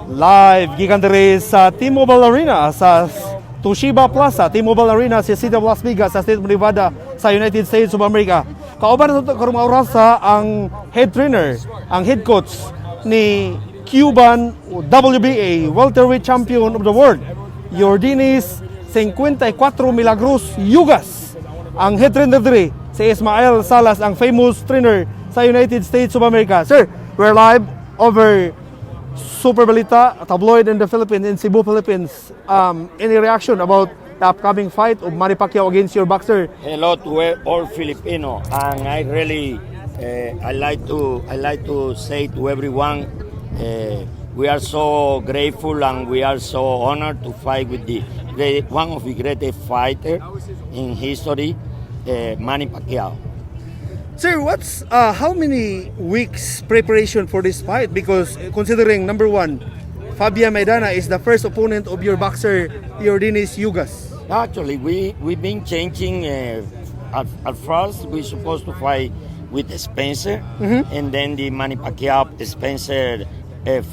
Live gikan diri sa T-Mobile Arena sa Toshiba Plaza, T-Mobile Arena sa City of Las Vegas sa State of Nevada sa United States of America. Kauban nato karong orasa ang head trainer, ang head coach ni Cuban WBA welterweight champion of the world, Yordenis 54 Milagros Ugas. Ang head trainer diri si Ismael Salas, ang famous trainer sa United States of America. Sir, we're live over Super Balita, tabloid in the Philippines, in Cebu, Philippines. Any reaction about the upcoming fight of Manny Pacquiao against your boxer? Hello to all Filipino, and I really I like to say to everyone, we are so grateful and we are so honored to fight with the great, one of the greatest fighter in history, Manny Pacquiao. Sir, what's how many weeks preparation for this fight? Because considering number one, Fabian Maidana is the first opponent of your boxer Yordenis Ugas. Actually, we've been changing. At first, we supposed to fight with Spencer, and then the Manny Pacquiao Spencer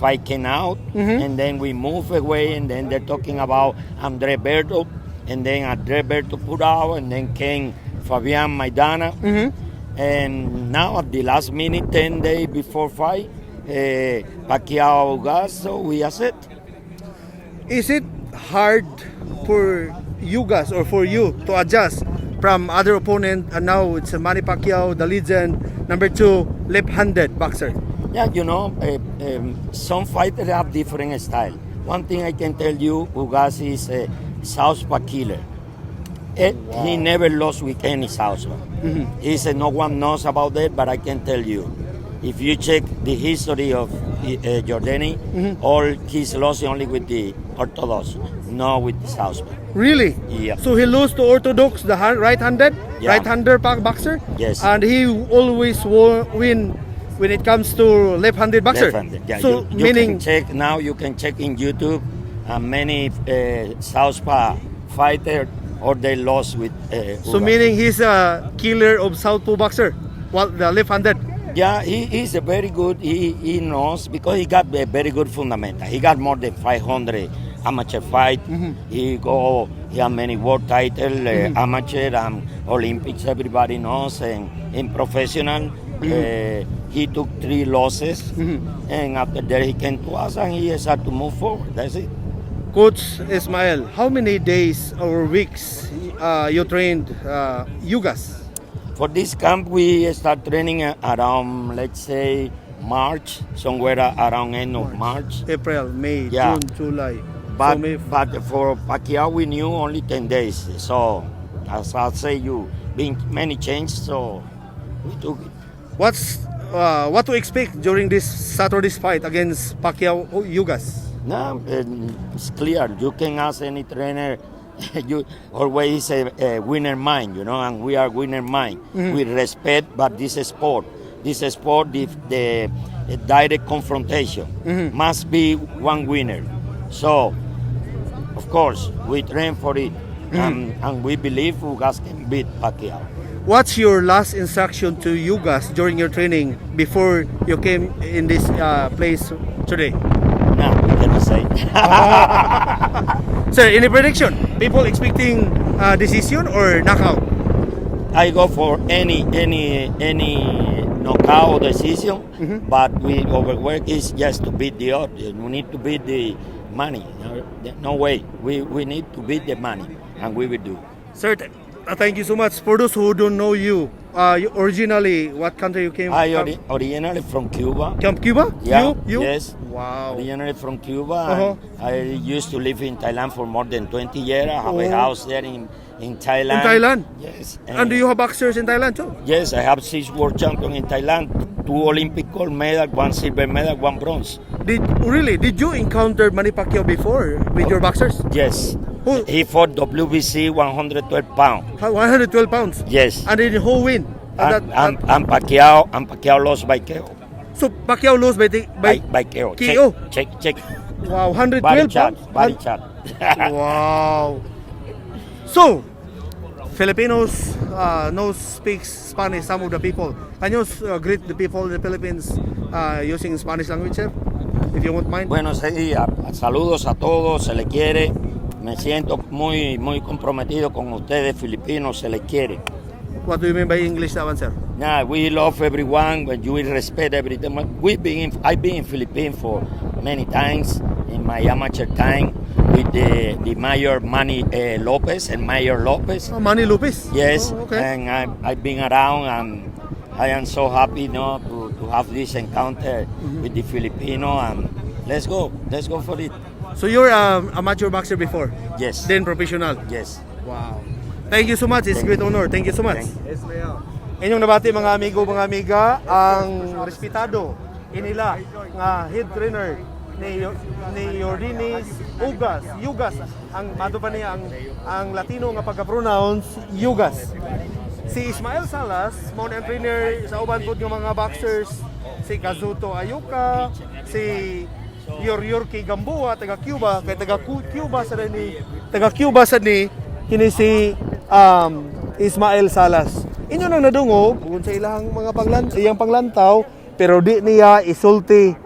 fight came out, and then we move away, and then they're talking about Andre Berto, and then Andre Berto put out, and then came Fabian Maidana, and now at the last minute, 10 days before fight, Pacquiao Ugas, so we accept. Is it hard for you guys or for you to adjust from other opponent and now it's Manny Pacquiao, the legend, number two, left-handed boxer? Yeah, some fighters have different style. One thing I can tell you, Ugas is a southpaw killer. He never lost with any southpaw. He said no one knows about that, but I can tell you, if you check the history of Yordenis, all he's lost only with the orthodox, not with the southpaw. Really? Yeah. So he lost to orthodox, the right-handed, Yeah. right-hander pack boxer. Yes. And he always win when it comes to left-handed boxer. Left-handed. Yeah, So you meaning can check now. You can check in YouTube. Many southpaw fighter or they lost with. So Ugas. Meaning he's a killer of southpaw boxer. Well, the left-handed. Yeah, he is a very good. He knows because he got a very good fundamental. He got more than 500 amateur fight. He go. He have many world title, amateur and Olympics. Everybody knows, and in professional, he took three losses, and after that he came to us and he started to move forward. That's it. Coach Ismael, how many days or weeks you trained Ugas? For this camp, we start training around, let's say, March, somewhere around end of March. April, May, Yeah. June, July. But, So May, but for Pacquiao, we knew only 10 days. So, as I say, you been many changes, so we took it. What to expect during this Saturday's fight against Pacquiao Ugas? No, it's clear. You can ask any trainer. You always a winner mind, and we are winner mind. We respect, but this is sport. This is sport, the direct confrontation must be one winner. So, of course, we train for it, and we believe Ugas can beat Pacquiao. What's your last instruction to Ugas during your training before you came in this place today? No, we cannot say. Sir, any prediction? People expecting decision or knockout? I go for any knockout decision, but we overwork is just to beat the odds. We need to beat the Manny. No way. We need to beat the Manny, and we will do. Sir, thank you so much. For those who don't know you, you originally, what country you came I from? Originally from Cuba. From Cuba? Yeah. You? You? Yes. Originally from Cuba. And I used to live in Thailand for more than 20 years. I have a house there in Thailand. In Thailand? Yes. And do you have boxers in Thailand too? Yes, I have six world champion in Thailand, two Olympic gold medal, one silver medal, one bronze. Did really? Did you encounter Manny Pacquiao before with your boxers? Yes. Who? He fought WBC 112 pound. 112 pounds. Yes. And then who win? And Pacquiao lost by KO. So Pacquiao lost by By KO. KO. Check, check, check. Wow, 112 Body shot, pounds. Body shot. Wow. So, Filipinos knows speaks Spanish. Some of the people. Can you greet the people in the Philippines using Spanish language, sir? If if you won't mind. Bueno, sí, saludos a todos, se le quiere. Me siento muy, muy comprometido con ustedes, filipinos, se les quiere. What do you mean by English that one, sir? Now, we love everyone, but you will respect everything. I've been in Philippines for many times in my amateur time with the Mayor Manny Lopez and Mayor Lopez. Oh, Manny Lopez. Yes, Oh, okay. and I've been around and I am so happy to have this encounter with the Filipino, and let's go for it. So you're amateur boxer before, Yes. then professional. Yes. Wow. Thank you so much. It's a great honor. Thank you so much. Thank Inyong nabati, mga amigo, mga amiga, ang respetado inila nga head trainer ni Yordenis Ugas, Yugas ang mato pa niya ang Latino nga pagka-pronounce, Yugas. Si Ismael Salas, mao ni ang trainer sa uban pud nga mga boxers, si Kazuto Ioka, si Yuriorkis Gamboa, taga Cuba, kay taga Cuba sa ni taga Cuba sa ni kini si Ismael Salas. Inyo nang nadungog kung sa ilang mga iyang panglantaw, pero di niya isulti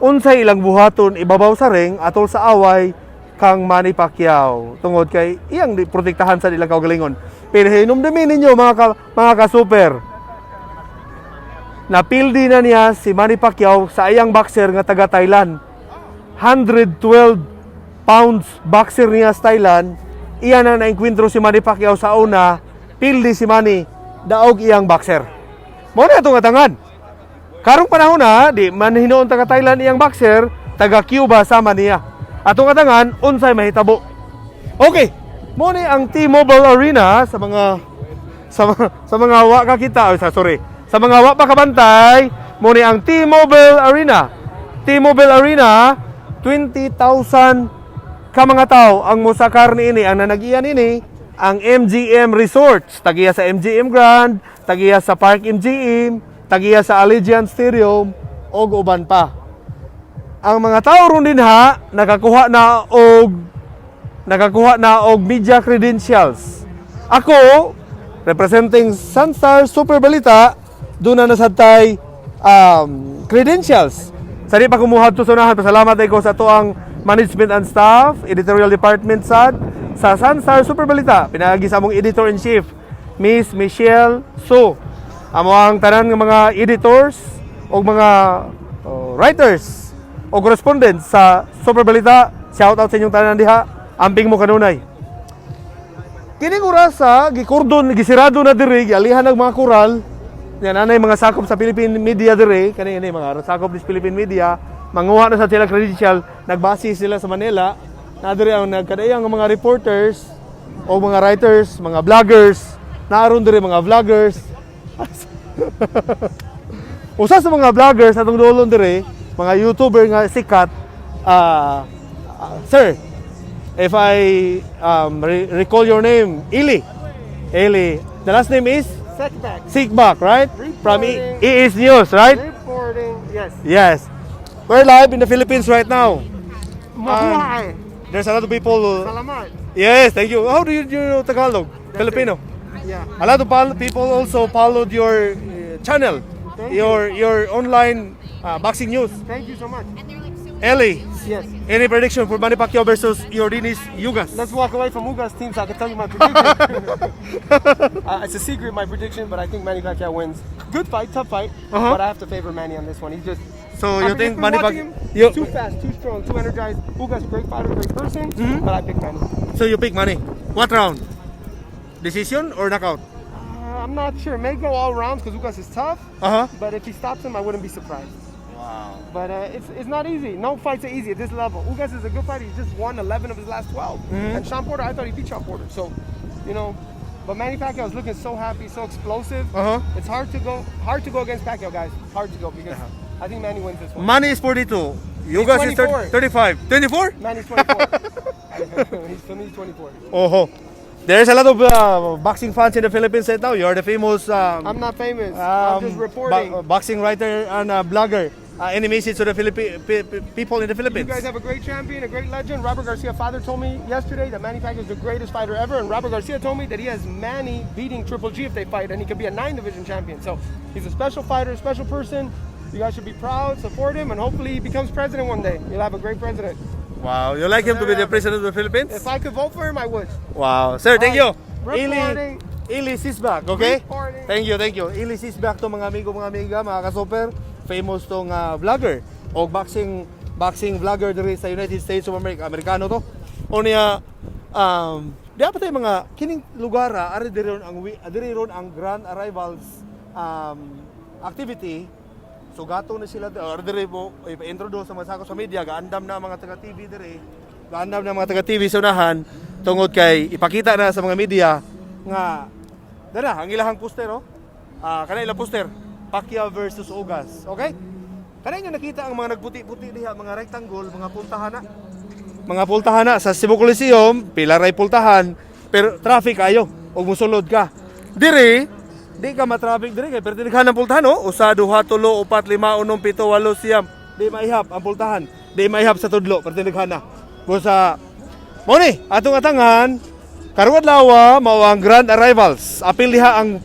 unsay ilang buhaton ibabaw sa ring atol sa away kang Manny Pacquiao tungod kay iyang protektahan sa ilang kaugalingon. Pero hinumdumin ninyo, mga ka-super, napildi na niya si Manny Pacquiao sa iyang boxer nga taga Thailand. 112 pounds boxer niya sa Thailand. Iya na naengkwentro si Manny Pacquiao sa una, pildi si Manny, daog iyang boxer. Mao na itong atangan. Karong panahon na, di man hinuon taga Thailand iyang boxer, taga Cuba sama niya. Atong atangan, unsay mahitabo. Okay, mao ni ang T-Mobile Arena sa mga wa kakita, oh, sorry, sa mga wa pa kabantay, mao ni ang T-Mobile Arena. T-Mobile Arena, 20,000 ka mga tao ang musakar niini. Ang nanagian ini ang MGM Resorts, tagiya sa MGM Grand, tagiya sa Park MGM, tagiya sa Allegiant Stadium og uban pa. Ang mga tao ron dinha nakakuha na og media credentials. Ako, representing Sunstar Super Balita, doon na nasad tay credentials. Sa di pa kumuha to sunahan, pasalamat ko sa atoang management and staff, editorial department sad, sa Sunstar Super Balita. Pinaagi sa among editor-in-chief, Miss Michelle So. Amo ang tanan ng mga editors o mga, oh, writers o correspondents sa Super Balita. Shout out sa inyong tanan diha. Amping mo kanunay. Kining orasa, gikordon, gisirado na diri, gialihan ng mga koral. Yan, anay mga sakop sa Philippine media diri, kani ini mga sakop des Philippine media, manguha na sa sila credential, nagbase sila sa Manila. Na diri ang nagkadayang mga reporters o mga writers, mga vloggers, naaron diri mga vloggers. Usa sa mga vloggers atong dolon diri, mga YouTuber nga sikat, sir, if I recall your name, Eli. Eli. The last name is Setback. Sikbak, right? From Reporting. ES News, right? Reporting. Yes. Yes. We're live in the Philippines right now. Mabuhay. There's a lot of people. Salamat. Yes, thank you. How do you know Tagalog? Filipino. Yeah. A lot of people also followed your channel, Thank your online boxing news. Thank you so much. Eli, Yes. any prediction for Manny Pacquiao versus Yordenis Ugas? Let's walk away from Ugas team so I can tell you my prediction. It's a secret, my prediction, but I think Manny Pacquiao wins. Good fight, tough fight, but I have to favor Manny on this one. He's just. So you I've think been Manny watching Pacquiao? him, too fast, too strong, too energized. Ugas, great fighter, great person, but I pick Manny. So you pick Manny. What round? Decision or knockout? I'm not sure. May go all rounds because Ugas is tough, but if he stops him, I wouldn't be surprised. Wow. But it's not easy. No fights are easy at this level. Ugas is a good fighter. He just won 11 of his last 12. And Shawn Porter, I thought he beat Shawn Porter. So, but Manny Pacquiao is looking so happy, so explosive. It's hard to go against Pacquiao, guys. Hard to go because I think Manny wins this one. Manny is 42. Ugas is 24. 35. 24? Manny's 24. He's for me, he's 24. Oh. There's a lot of boxing fans in the Philippines right now. You're the famous I'm not famous. I'm just reporting. boxing writer and blogger. Any message to the people in the You Philippines? guys have a great champion, a great legend. Robert Garcia father told me yesterday that Manny Pacquiao is the greatest fighter ever, and Robert Garcia told me that he has Manny beating Triple G if they fight, and he could be a nine division champion. So he's a special fighter, a special person. You guys should be proud, support him, and hopefully he becomes president one day. You'll have a great president. Wow, you like him to be the president of the Philippines? If I could vote for him, I would. Wow. Sir, thank you. Eli, Reporting. Eli Sisbak, okay? Reporting. Thank you, thank you. Eli Sisbak to, mga amigo, mga amiga, mga kasoper. Famous tong vlogger o boxing vlogger diri sa United States of America. Amerikano to. O niya di pa tayo mga kining lugar ari diri ron ang Grand Arrivals activity. So gato na sila or diri mo i-introduce sa mga sako sa media, gaandam na ang mga taga TV diri. Gaandam na ang mga taga TV sa unahan tungod kay ipakita na sa mga media nga dara ang ilahang poster, oh. Ah, kana ilang poster, Pacquiao versus Ugas. Okay? Kana inyo nakita ang mga nagputi-puti diha, mga rectangle, mga pultahan na. Mga pultahan na sa Cebu Coliseum, pila ray pultahan, pero traffic ayo ug musulod ka. Diri, di ka ma-traffic diri kay pertinighan ang pultahan, oh. Usa, duha, tulo, upat, lima, unom, pito, walo, siyam. Di maihap ang pultahan. Di maihap sa tudlo, pertinighan na. Busa mao ni atong atangan karong adlaw mao ang Grand Arrivals. Apil diha ang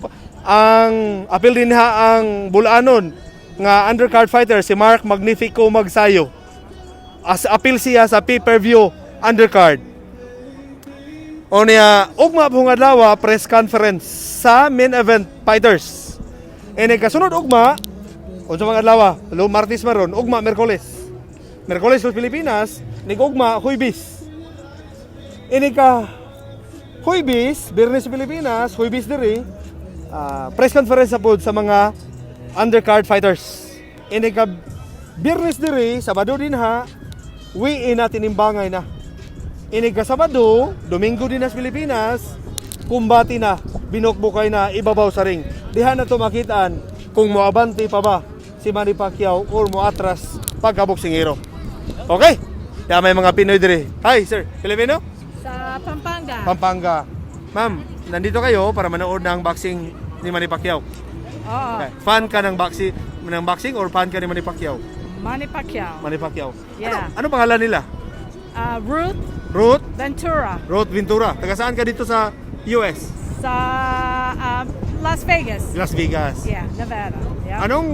apil din diha ang bulanon nga undercard fighter, si Mark Magnifico Magsayo. As apil siya sa pay-per-view undercard. O niya, ugma pong adlaw, press conference sa main event fighters. Ene kasunod ugma, unsa mga adlaw? Lo Martes maron, ugma Merkoles. Merkoles sa Pilipinas, nig ugma Huybis. Ini ka Huybis, Biyernes sa Pilipinas, Huybis diri, press conference sa pod sa mga undercard fighters. Ini ka Biyernes diri, Sabado din ha, we na tinimbangay na. Ini ka Sabado, Domingo din sa Pilipinas, kumbati na, binukbukay na, ibabaw sa ring. Diha na to makitaan kung moabante pa ba si Manny Pacquiao or moatras pagkaboksingero. Okay? Kaya may mga Pinoy diri. Hi, sir. Filipino? Sa Pampanga. Pampanga. Ma'am, nandito kayo para manood ng boxing ni Manny Pacquiao. Oo. Okay. Fan ka ng boxing or fan ka ni Manny Pacquiao? Manny Pacquiao. Manny Pacquiao. Yeah. Ano pangalan nila? Ruth Ruth? Ventura. Ruth Ventura. Taga saan ka dito sa US? Sa Las Vegas. Las Vegas. Yeah, Nevada. Yeah. Anong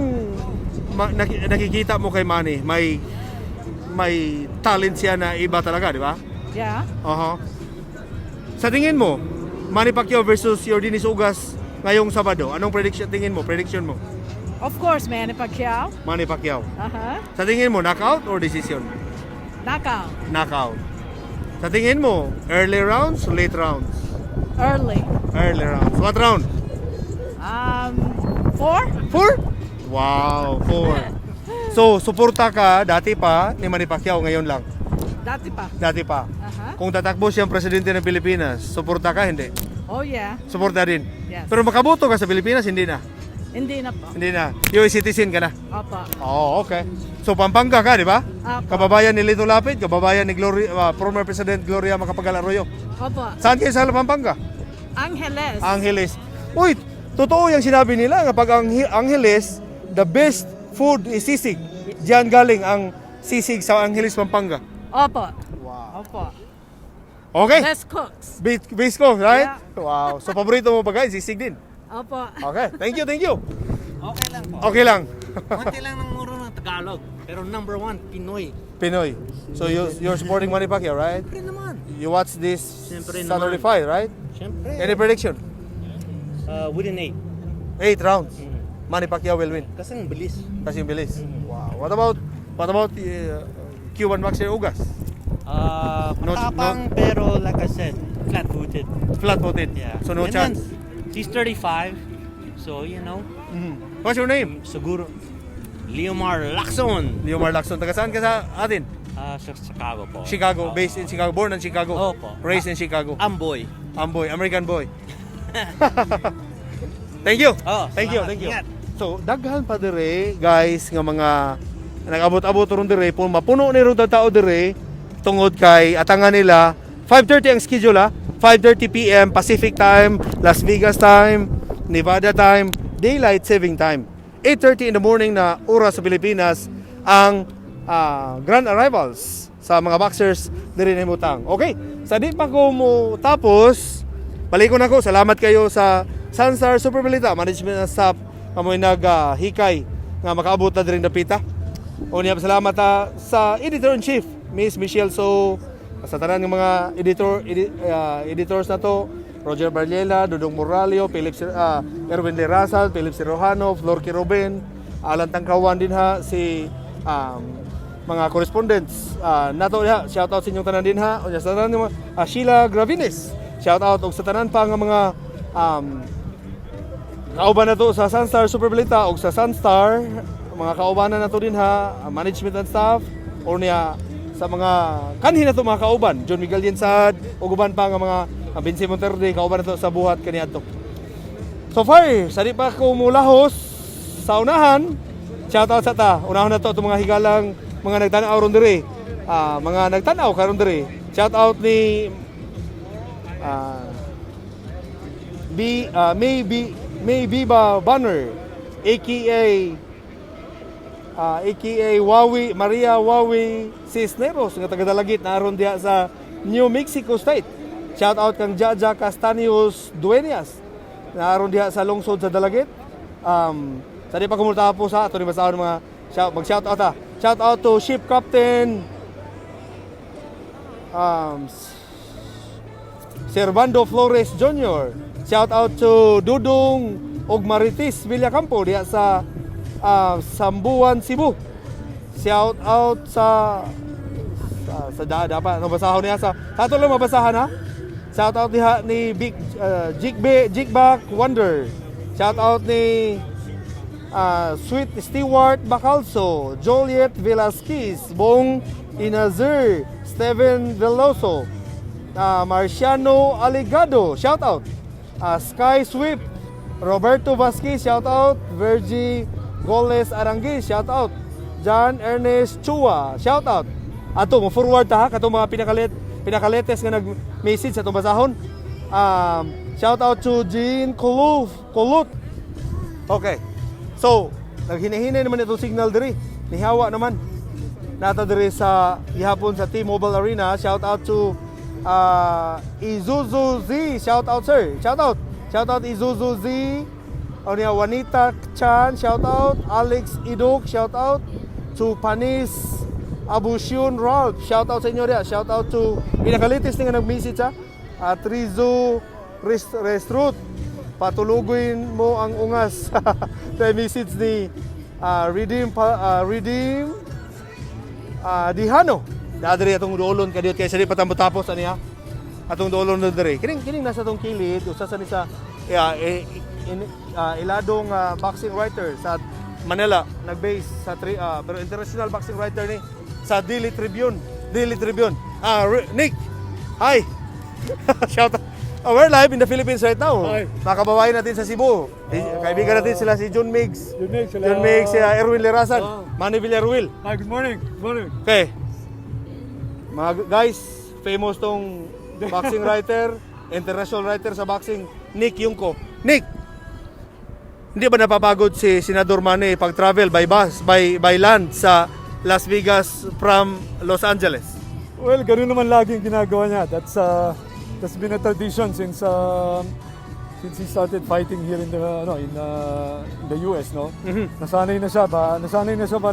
nakikita mo kay Manny? May talent siya na iba talaga, di ba? Yeah. Oho. Sa tingin mo, Manny Pacquiao versus Yordenis Ugas ngayong Sabado, anong prediction tingin mo? Prediction mo? Of course, Manny Pacquiao. Manny Pacquiao. Sa tingin mo, knockout or decision? Knockout. Knockout. Sa tingin mo, early rounds, late rounds? Early. Early rounds. What round? Four? Four? Wow, four. So, suporta ka dati pa ni Manny Pacquiao, ngayon lang? Dati pa. Dati pa. Aha. Kung tatakbo siyang presidente ng Pilipinas, suporta ka, hindi? Oh, yeah. Suporta din. Yes. Pero makaboto ka sa Pilipinas, hindi na? Hindi na po. Hindi na. US citizen ka na. Opo. Oh, okay. So Pampanga ka, di ba? Apo. Kababayan ni Lito Lapid, kababayan ni Gloria, former President Gloria Macapagal Arroyo. Opo. Saan kayo sa Pampanga? Angeles. Angeles. Uy, totoo yung sinabi nila nga pag ang Angeles, the best food is sisig. Diyan galing ang sisig sa Angeles, Pampanga. Opo. Wow. Opo. Okay. Best cooks. Base ko, right? Yeah. Wow. So paborito mo ba, guys? Sisig din. Opo. Okay. Thank you, thank you. Okay lang po. Okay lang. Konti lang ng muro ng Tagalog. Pero number one, Pinoy. Pinoy. So you're supporting Manny Pacquiao, right? Siyempre naman. You watch this Siyempre Saturday naman. fight, right? Siyempre. Any prediction? Within eight. Eight rounds. Manny Pacquiao will win. Kasi ang bilis. Kasi yung bilis. Wow. What about Cuban boxer Ugas? Matapang, pero like I said, flat-footed. Flat-footed. Yeah. So no And chance. then, he's 35. So, What's your name? Siguro, Leomar Lacson. Leomar Lacson. Taga saan ka sa atin? Sa Chicago po. Chicago. Oo. Based in Chicago. Born in Chicago. Opo. Raised in Chicago. Amboy. Amboy. American boy. Thank you. Oh, Thank you, salamat. thank you. Ingat. So, daghan pa dire, guys, nga mga nag-abot-abot ron dire, mapuno ni ron tao dire tungod kay atangan nila 5:30 ang schedule ah. 5:30 PM Pacific time, Las Vegas time, Nevada time, daylight saving time. 8:30 in the morning na oras sa Pilipinas ang grand arrivals sa mga boxers diri nahimutang. Okay, sa di pa ko mo tapos, balikon ako. Salamat kayo sa Sansar Super Balita, management and staff, amoy naghikay. Nga makaabot na diri dapita. O niya, salamat ta sa editor-in-chief, Miss Michelle So, sa tanan ng mga editors na to, Roger Barliela, Dudong Moralio, Philip Erwin Lerasal, Philip Sirojano, Flor Quirobin, Alan Tangkawan din ha, si mga correspondents nato diha. Shout out sa inyong tanan din ha. O sa tanan ng mga Sheila Gravines, shout out, og sa tanan pa nga mga kauban na to sa Sunstar Super Balita og sa Sunstar, mga kaubanan na to din ha, management and staff, or niya sa mga kanhi na to mga kauban, John Miguel Yensad ug uban pa nga mga Vince Monterde, kauban na to sa buhat kaniadto. So far, sa di pa ko mulahos sa unahan, shout out sa ta. Unahon na to itong mga higalang mga nagtanaw ron diri. Mga nagtanaw karon diri. Shout out ni B May May Biba Banner, aka Wawi Maria Wawi Cisneros nga taga Dalagit na aron diha sa New Mexico State. Shout out kang Jaja Castaños Dueñas na aron diha sa lungsod sa Dalagit. Sa di pa kumulta po sa ato ni basahon mga shout, mag shout out ha. Shout out to ship captain Servando Flores Jr. Shout out to Dudong og Marites Villacampo diha sa Sambuan, Cebu. Shout out sa dapat no basahon niya sa ato lang mabasahan ha. Shout out diha ni Big Jigbe Jigbak Wonder. Shout out ni Sweet Stewart Bacalso, Joliet Velasquez, Bong Inazur, Steven Veloso, Marciano Aligado, shout out. Sky Sweep, Roberto Vasquez, shout out. Virgie Goles Aranguiz, shout out. John Ernest Chua, shout out. Ato, mo forward ta ha, katong mga pinakaletes nga nag-message sa atong basahon. Shout out to Jean Kuluf, Kulut. Okay. So, naghinahinay naman itong signal diri. Nihawa naman. Nata diri sa gihapon sa T-Mobile Arena. Shout out to Izuzu Z. Shout out, sir. Shout out. Shout out Izuzu Z. O niya, Juanita Chan. Shout out. Alex Idok. Shout out to Panis Abusyun Ralph. Shout out sa inyo diya. Shout out to pinakalitis nga nag-message ha. At Rizo Restrut. Patuluguin mo ang ungas. Sa message ni Redeem Dihano. Dadiri atong duolon kadiyot kay sa di pa tapos ani ha. Atong duolon na diri. Kining kining nasa atong kilid usa sa ni sa, yeah, iladong boxing writer sa Manila, nag-base sa pero international boxing writer ni sa Daily Tribune. Daily Tribune. Nick. Hi. Shout out. Oh, we're live in the Philippines right now. Hi. Mga kababayan natin sa Cebu. Kaibigan natin sila si John Miggs. John Miggs, sila- John Miggs, si Erwin Lerasan. Oh. Manny Villaruel. Hi, good morning. Good morning. Okay. Mga guys, famous tong boxing writer, international writer sa boxing, Nick Yungko. Nick, hindi ba napapagod si Senador Manny pag travel by bus, by land sa Las Vegas from Los Angeles? Well, ganun naman lagi ang ginagawa niya. That's been a tradition since he started fighting here in the ano in the US, no? Nasanay na siya ba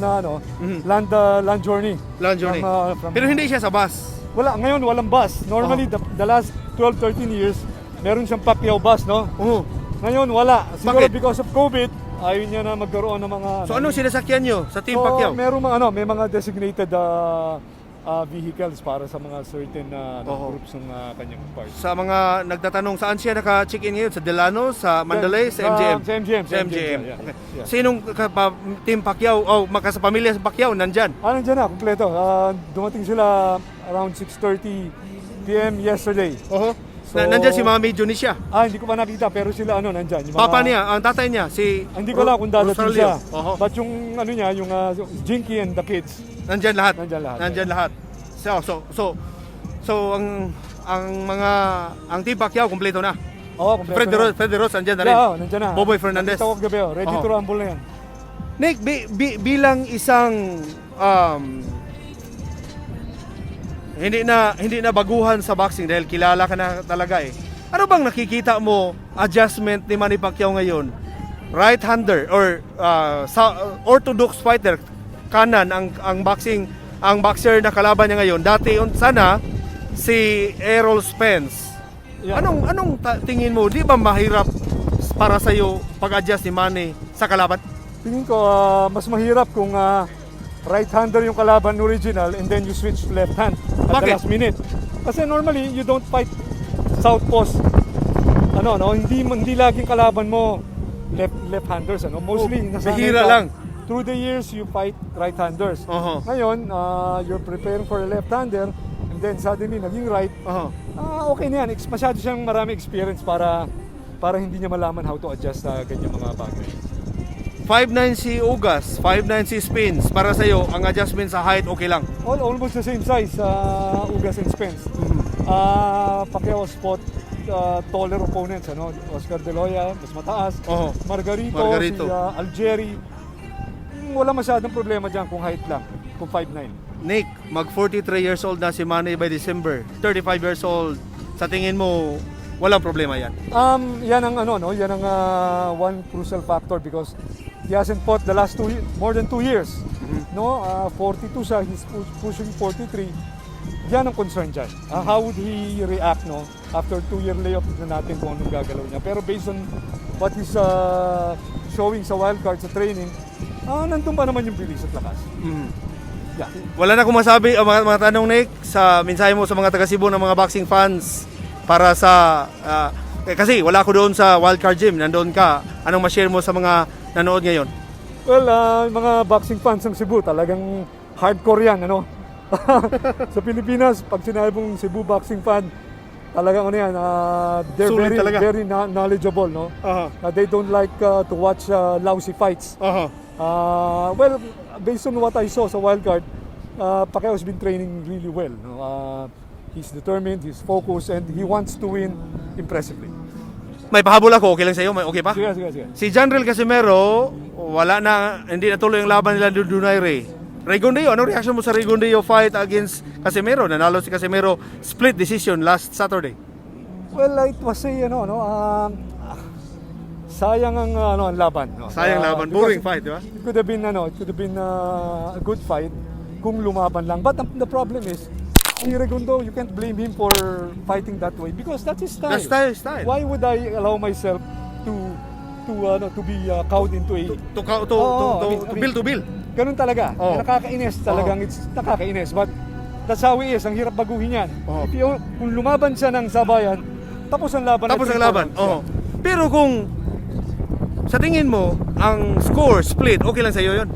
na ano, land journey. Land journey. From Pero hindi siya sa bus. Wala, ngayon walang bus. Normally the last 12, 13 years, meron siyang Pacquiao bus, no? Oo. Ngayon wala. Siguro Bakit? because of COVID, ayaw niya na magkaroon ng mga So anong sinasakyan nyo sa Team So, Pacquiao? Merong mga ano, may mga designated vehicles para sa mga certain groups ng kanyang party. Sa mga nagtatanong, saan siya naka-check-in ngayon? Sa Delano, sa Mandalay, sa MGM? Sa MGM, Sa sa MGM. MGM, yeah. Okay. Yeah. Sinong Team Pacquiao o maka sa pamilya sa Pacquiao nandyan? Nandiyan na, kumpleto. Dumating sila around 6:30 p.m. yesterday. Oho. So- Nandyan si Mami Junisia. Hindi ko pa nakita pero sila ano nandyan. Yung mga, Papa niya, ang tatay niya, si Hindi ko alam kung dadating Rosalio. siya. Oho. But yung ano niya, yung Jinky and the kids, Nandyan lahat. Nandyan lahat. Nandyan lahat. So ang mga ang Team Pacquiao kumpleto na. Oo, kumpleto Fred na. Ros, Fred Ros andyan na rin. Yeah, oh, nandyan na. Boboy Fernandez. Nakita ko kagabi, oh. Ready Oo. to rumble na yan. Nick, bilang isang hindi na baguhan sa boxing dahil kilala ka na talaga eh. Ano bang nakikita mo adjustment ni Manny Pacquiao ngayon? Right-hander or sa, orthodox fighter, kanan ang boxing, ang boxer na kalaban niya ngayon. Dati sana si Errol Spence. Anong tingin mo? Di ba mahirap para sa iyo pag-adjust ni Manny sa kalaban? Tingin ko mas mahirap kung right-hander yung kalaban original and then you switch to left hand at Bakit? the last minute. Kasi normally you don't fight southpaws. Ano no, hindi laging kalaban mo left-handers, ano. Mostly Oh, nasanay bihira ka. lang. Through the years you fight right-handers. Ngayon, you're preparing for a left-hander and then suddenly naging right. Ah, okay na yan. Masyado siyang marami experience para hindi niya malaman how to adjust sa ganyan mga bagay. 5'9 si Ugas, 5'9 si Spence. Para sa iyo, ang adjustment sa height, okay lang? Almost the same size, Ugas and Spence. Pacquiao fought taller opponents, ano? Oscar De La Hoya, mas mataas. Margarito, Margarito. si Algieri. Wala masyadong problema dyan kung height lang, kung 5'9". Nick, mag 43 years old na si Manny by December. 35 years old. Sa tingin mo, walang problema yan? Yan ang ano, no? Yan ang one crucial factor because he hasn't fought the last more than 2 years. No, 42 siya, he's pushing 43. Yan ang concern dyan. How would he react, no? After 2-year layoff, tignan natin kung anong gagalaw niya. Pero based on what he's showing sa wild card sa training, nandun pa naman yung bilis at lakas. Yeah. Wala na akong masabi, mga tanong, Nick, sa mensahe mo sa mga taga Cebu ng mga boxing fans para sa eh, kasi wala ako doon sa Wildcard Gym, nandoon ka. Anong ma-share mo sa mga nanood ngayon? Well, yung mga boxing fans ng Cebu, talagang hardcore yan, ano? Sa Pilipinas, pag sinabi mong Cebu boxing fan, talagang ano yan, they're Sulit very, talaga. very knowledgeable, no? They don't like to watch lousy fights. Well, based on what I saw sa wildcard, Pacquiao's been training really well. No? He's determined, he's focused, and he wants to win impressively. May pahabol ako, okay lang sa'yo? May okay pa? Sige, sige, sige. Si Johnriel Casimero, wala na, hindi natuloy ang laban nila ni Donaire. Rigondeaux, anong reaction mo sa Rigondeaux fight against Casimero? Nanalo si Casimero, split decision last Saturday. Well, it was a, ano, no, sayang ang, ano, ang laban. No? Sayang laban. Because Boring fight, di ba? it could have been, ano, it could have been a good fight kung lumaban lang. But the problem is, si Rigondeaux, you can't blame him for fighting that way because that's his style. That's style. Why would I allow myself to ano, to be cowed into a To, Oo, to, I mean, to I mean, bill to bill. Ganun talaga. Nakakainis talagang, it's nakakainis. But that's how he is. Ang hirap baguhin yan. If you, kung lumaban siya ng sabayan, tapos ang laban. Tapos at ang laban. 3 rounds. Oo. Pero kung sa tingin mo, ang score split, okay lang sa iyo 'yon?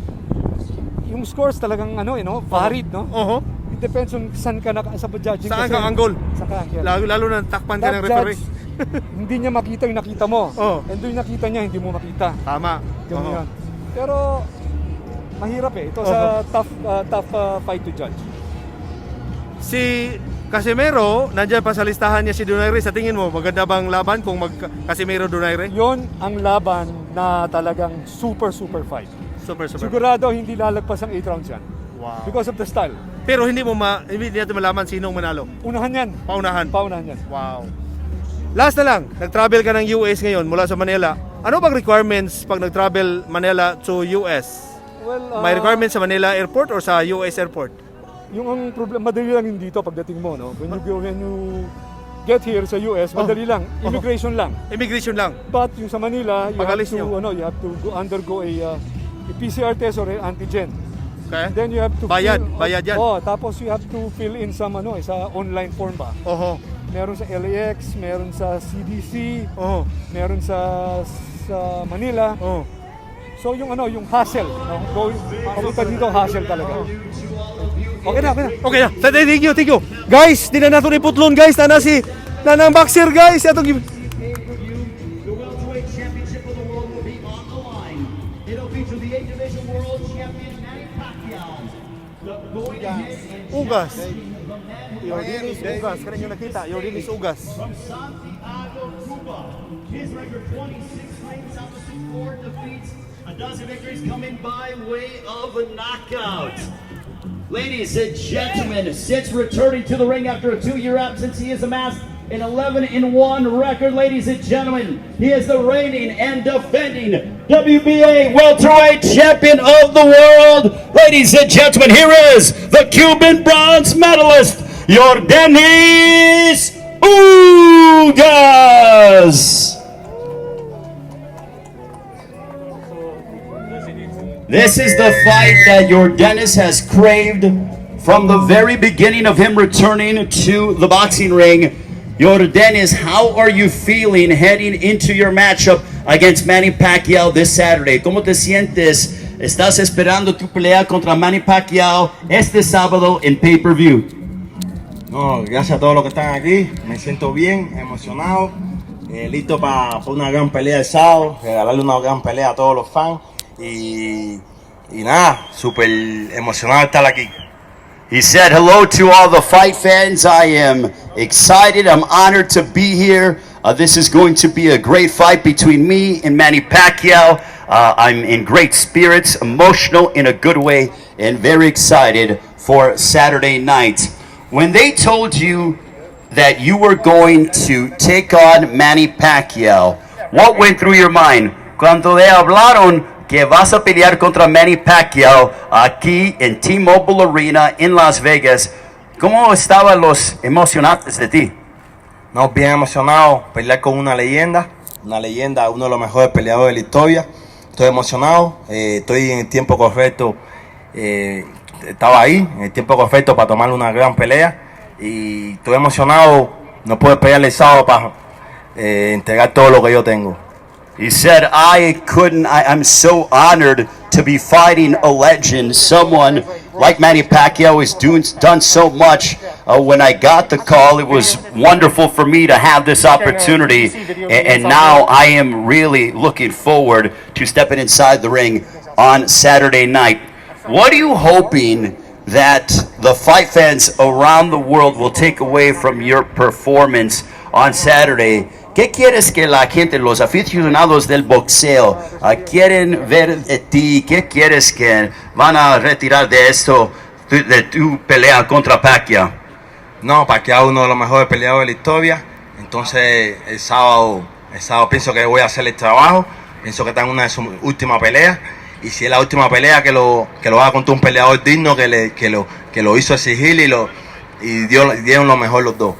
Yung scores talagang ano, eh, no? Varied, no? Oo. It depends on saan ka naka, sa judging. Saan kasi. ka angle? Saan ka angle. Lalo, lalo na takpan ka That ng referee. judge, hindi niya makita yung nakita mo. Oo. And yung nakita niya, hindi mo makita. Tama. Ganun yun. Pero, mahirap eh. Ito sa tough fight to judge. Si Casimero, nandiyan pa sa listahan niya si Donaire. Sa tingin mo, maganda bang laban kung mag Casimero Donaire? Yon ang laban na talagang super, super fight. Super, super. Sigurado hindi lalagpas ang 8 rounds yan. Because of the style. Pero hindi natin malaman sinong manalo. Unahan yan. Paunahan. Paunahan yan. Wow. Last na lang, nag-travel ka ng US ngayon mula sa Manila. Ano bang requirements pag nag-travel Manila to US? Well, May requirements sa Manila Airport or sa US Airport? Yung ang problema, madali lang yung dito pagdating mo, no? When you get here sa US, madali lang. Immigration lang. Immigration lang. But yung sa Manila, you have Pag-alis to, nyo. ano, you have to undergo a PCR test or an antigen. Okay? Then you have to Bayad, fill, bayad yan. Oh, tapos you have to fill in some ano, eh, sa online form ba? Oho. Meron sa LAX, meron sa CDC, Oho. meron sa Manila. Oho. So yung ano, yung hassle, no? Papunta dito, hassle talaga. Okay na, okay na. Okay na. Thank you, thank you. Guys, di na nato ni putlon, guys. Nana si Nana ang boxer, guys. Atong The welterweight championship of the world will be on the line. It'll feature the eight division world champion Manny Pacquiao. Going ahead and Ugas. challenging the man who Yordenis Ugas. Kaya nyo nakita, Yordenis Ugas. from Santiago, Cuba. His record 26 wins out of 4 defeats. A dozen victories coming by way of a knockout. Ladies and gentlemen, since returning to the ring after a 2-year absence, he has amassed An 11-1 record, ladies and gentlemen. He is the reigning and defending WBA welterweight champion of the world. Ladies and gentlemen, here is the Cuban bronze medalist, Yordenis Ugas. This is the fight that Yordenis has craved from the very beginning of him returning to the boxing ring. Yordenis, how are you feeling heading into your matchup against Manny Pacquiao this Saturday? ¿Cómo te sientes? ¿Estás esperando tu pelea contra Manny Pacquiao este sábado en pay-per-view? No, gracias a todos los que están aquí. Me siento bien, emocionado, listo para una gran pelea el sábado, regalarle una gran pelea a todos los fans y nada, súper emocionado de estar aquí. He said, "Hello to all the fight fans. I am excited. I'm honored to be here. This is going to be a great fight between me and Manny Pacquiao. I'm in great spirits, emotional in a good way, and very excited for Saturday night." When they told you that you were going to take on Manny Pacquiao, what went through your mind? Cuando le hablaron que vas a pelear contra Manny Pacquiao aquí en T-Mobile Arena en Las Vegas, ¿cómo estaban los emocionantes de ti? No, bien emocionado, pelear con una leyenda, uno de los mejores peleadores de la historia. Estoy emocionado, estoy en el tiempo correcto, estaba ahí en el tiempo correcto para tomar una gran pelea y estoy emocionado, no puedo esperar el sábado para entregar todo lo que yo tengo. He said, "I couldn't, I'm so honored to be fighting a legend, someone like Manny Pacquiao has done so much. When I got the call, it was wonderful for me to have this opportunity. And now I am really looking forward to stepping inside the ring on Saturday night." What are you hoping that the fight fans around the world will take away from your performance on Saturday? ¿Qué quieres que la gente, los aficionados del boxeo, quieren ver de ti? ¿Qué quieres que van a retirar de esto, de tu pelea contra Pacquiao? No, Pacquiao es uno de los mejores peleadores de la historia. Entonces el sábado pienso que voy a hacer el trabajo. Pienso que está en una de sus últimas peleas. Y si es la última pelea, que lo haga contra un peleador digno que lo hizo exigir y dieron lo mejor los dos.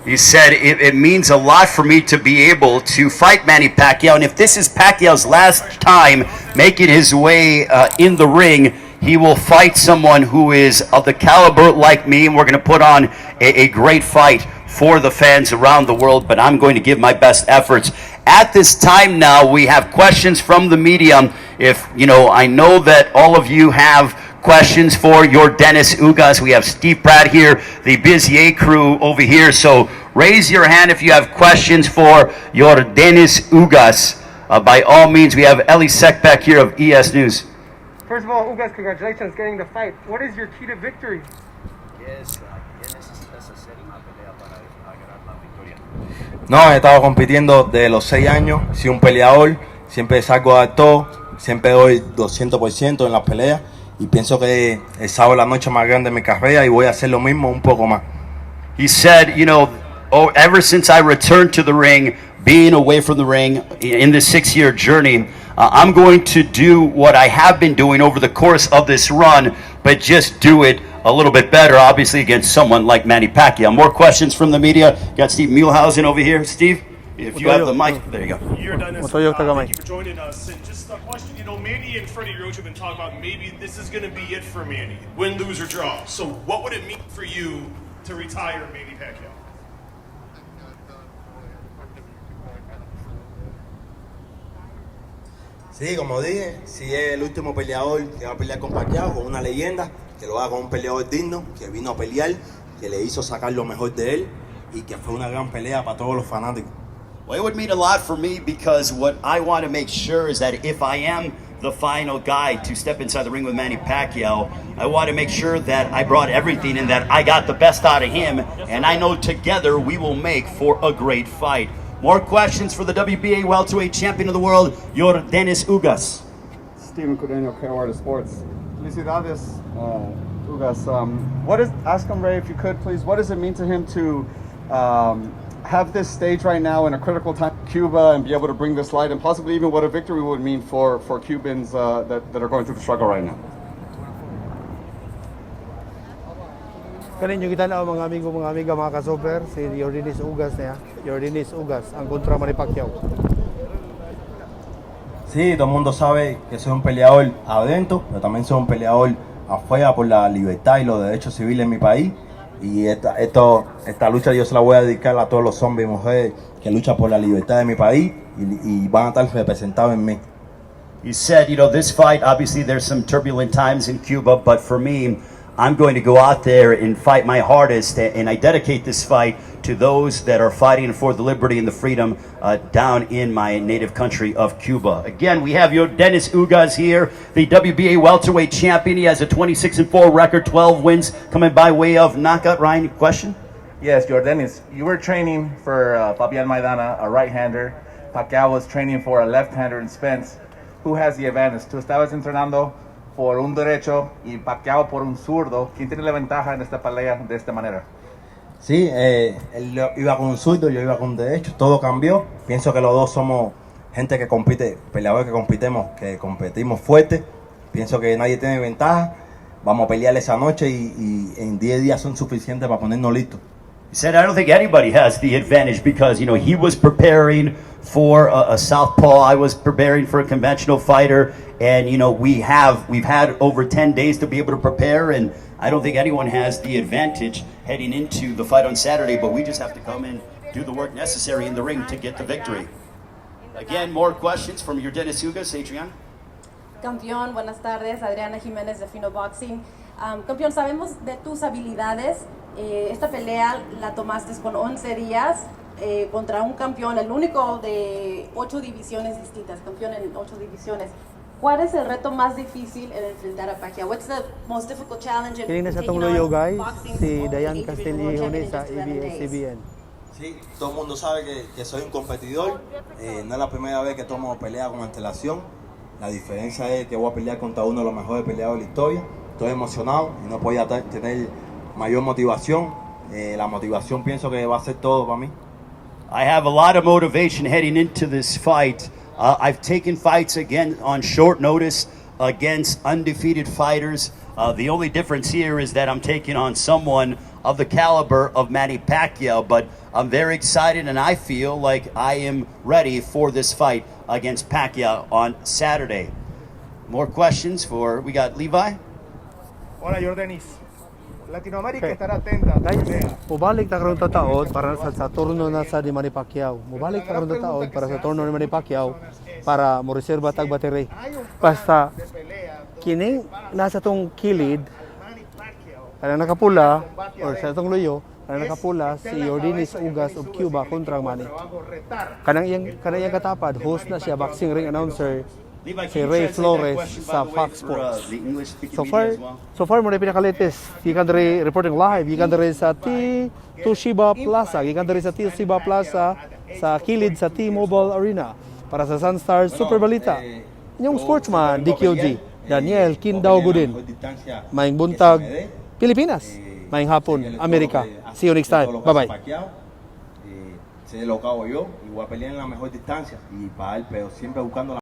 He said, It means a lot for me to be able to fight Manny Pacquiao. And if this is Pacquiao's last time making his way in the ring, he will fight someone who is of the caliber like me. And we're going to put on a great fight for the fans around the world. But I'm going to give my best efforts." At this time now, we have questions from the media. If, you know, I know that all of you have questions for Yordenis Ugas. We have Steve Pratt here, the Bizier crew over here. So raise your hand if you have questions for Yordenis Ugas. By all means, we have Ellie Seckbach here of ES News. First of all, Ugas, congratulations getting the fight. What is your key to victory? ¿Qué necesitas hacer en la pelea para ganar la victoria? No, he estado compitiendo desde los 6 años, soy un peleador, siempre salgo a dar todo, siempre doy 200% en las peleas y pienso que el sábado es la noche más grande de mi carrera y voy a hacer lo mismo un poco más. He said, "Oh, ever since I returned to the ring, being away from the ring in this 6-year journey, I'm going to do what I have been doing over the course of this run, but just do it a little bit better, obviously, against someone like Manny Pacquiao." More questions from the media. Got Steve Muehlhausen over here. Steve, if you have the mic, there you go. Yordenis, Motoyog tagamay. Thank you for joining us. And just a question, Manny and Freddie Roach have been talking about maybe this is going to be it for Manny, win, lose, or draw. So what would it mean for you to retire Manny Pacquiao? Sí, como dije, si es el último peleador que va a pelear con Pacquiao, con una leyenda, que lo haga con un peleador digno, que vino a pelear, que le hizo sacar lo mejor de él y que fue una gran pelea para todos los fanáticos. Well, it would mean a lot for me because what I want to make sure is that if I am the final guy to step inside the ring with Manny Pacquiao, I want to make sure that I brought everything and that I got the best out of him. And I know together we will make for a great fight. More questions for the WBA welterweight champion of the world, Yordenis Ugas. Stephen Cordano, KOR Sports. Felicidades, Ugas. Ask him, Ray, if you could, please, what does it mean to him to have this stage right now in a critical time in Cuba and be able to bring this light and possibly even what a victory would mean for Cubans that are going through the struggle right now? Kani inyong gitan-aw, mga amigo, mga amiga, mga kasoper, si Yordenis Ugas niya. Yordenis Ugas, ang kontra Manny Pacquiao. Sí, todo el mundo sabe que soy un peleador adentro, pero también soy un peleador afuera por la libertad y los derechos civiles en mi país. Y esta lucha yo se la voy a dedicar a todos los hombres y mujeres que luchan por la libertad de mi país y van a estar representados en mí. He said, this fight, obviously there's some turbulent times in Cuba, but for me, I'm going to go out there and fight my hardest, and I dedicate this fight to those that are fighting for the liberty and the freedom down in my native country of Cuba. Again, we have Yordenis Ugas here, the WBA welterweight champion. He has a 26-4 record, 12 wins coming by way of knockout. Ryan, question? Yes, Yordenis, you were training for Fabian Maidana, a right-hander. Pacquiao was training for a left-hander in Spence. Who has the advantage? Tú estabas entrenando por un derecho y Pacquiao por un zurdo. ¿Quién tiene la ventaja en esta pelea de esta manera? Sí, él iba con un zurdo, yo iba con derecho, todo cambió. Pienso que los dos somos gente que compite, peleadores que competimos fuerte. Pienso que nadie tiene ventaja. Vamos a pelear esa noche y en 10 días son suficientes para ponernos listos. He said, "I don't think anybody has the advantage because he was preparing for a southpaw. I was preparing for a conventional fighter. And we've had over 10 days to be able to prepare. And I don't think anyone has the advantage heading into the fight on Saturday, but we just have to come and do the work necessary in the ring to get the victory." Again, more questions from Yordenis Ugas, Adrian. Campeón, buenas tardes. Adriana Jiménez de Fino Boxing. Campeón, sabemos de tus habilidades. Esta pelea la tomaste con 11 días contra un campeón, el único de ocho divisiones distintas, campeón en ocho divisiones. ¿Cuál es el reto más difícil en enfrentar a Pacquiao? What's the most difficult challenge in Kini na sa atong luyo, guys, si Dayan Castillejo sa ABS-CBN. Sí, todo el mundo sabe que soy un competidor. No es la primera vez que tomo pelea con antelación. La diferencia es que voy a pelear contra uno de los mejores peleadores de la historia. Estoy emocionado y no podía tener mayor motivación. La motivación pienso que va a ser todo para mí. I have a lot of motivation heading into this fight. I've taken fights again on short notice against undefeated fighters. The only difference here is that I'm taking on someone of the caliber of Manny Pacquiao, but I'm very excited and I feel like I am ready for this fight against Pacquiao on Saturday. More questions for, we got Levi? Hola, Yordenis. Latinoamérica estará atenta a tu Guys, pelea. Mubalik ta karon taod para sa turno na sa ni Manny Pacquiao. Mubalik ta karon taod para sa turno ni Manny Pacquiao para mo reserva tag battery. Basta kini nasa tong kilid kanang nakapula or sa tong luyo kanang nakapula si Yordenis Ugas of Cuba kontra ang Manny. Kanang iyang katapad, host na siya, boxing ring announcer si Ray Flores sa Fox Sports. So far mo na pinaka-latest. Gikan diri, reporting live, gikan diri sa T Toshiba Plaza, gikan diri sa Toshiba Plaza sa kilid sa T-Mobile Arena para sa Sunstar Super Balita. Inyong sportsman DQG Daniel Kindao Godin. Maayong buntag, Pilipinas. Maayong hapon, Amerika. See you next time. Bye-bye. Sé lo que hago yo y voy a pelear en la mejor distancia y para él, pero siempre buscando la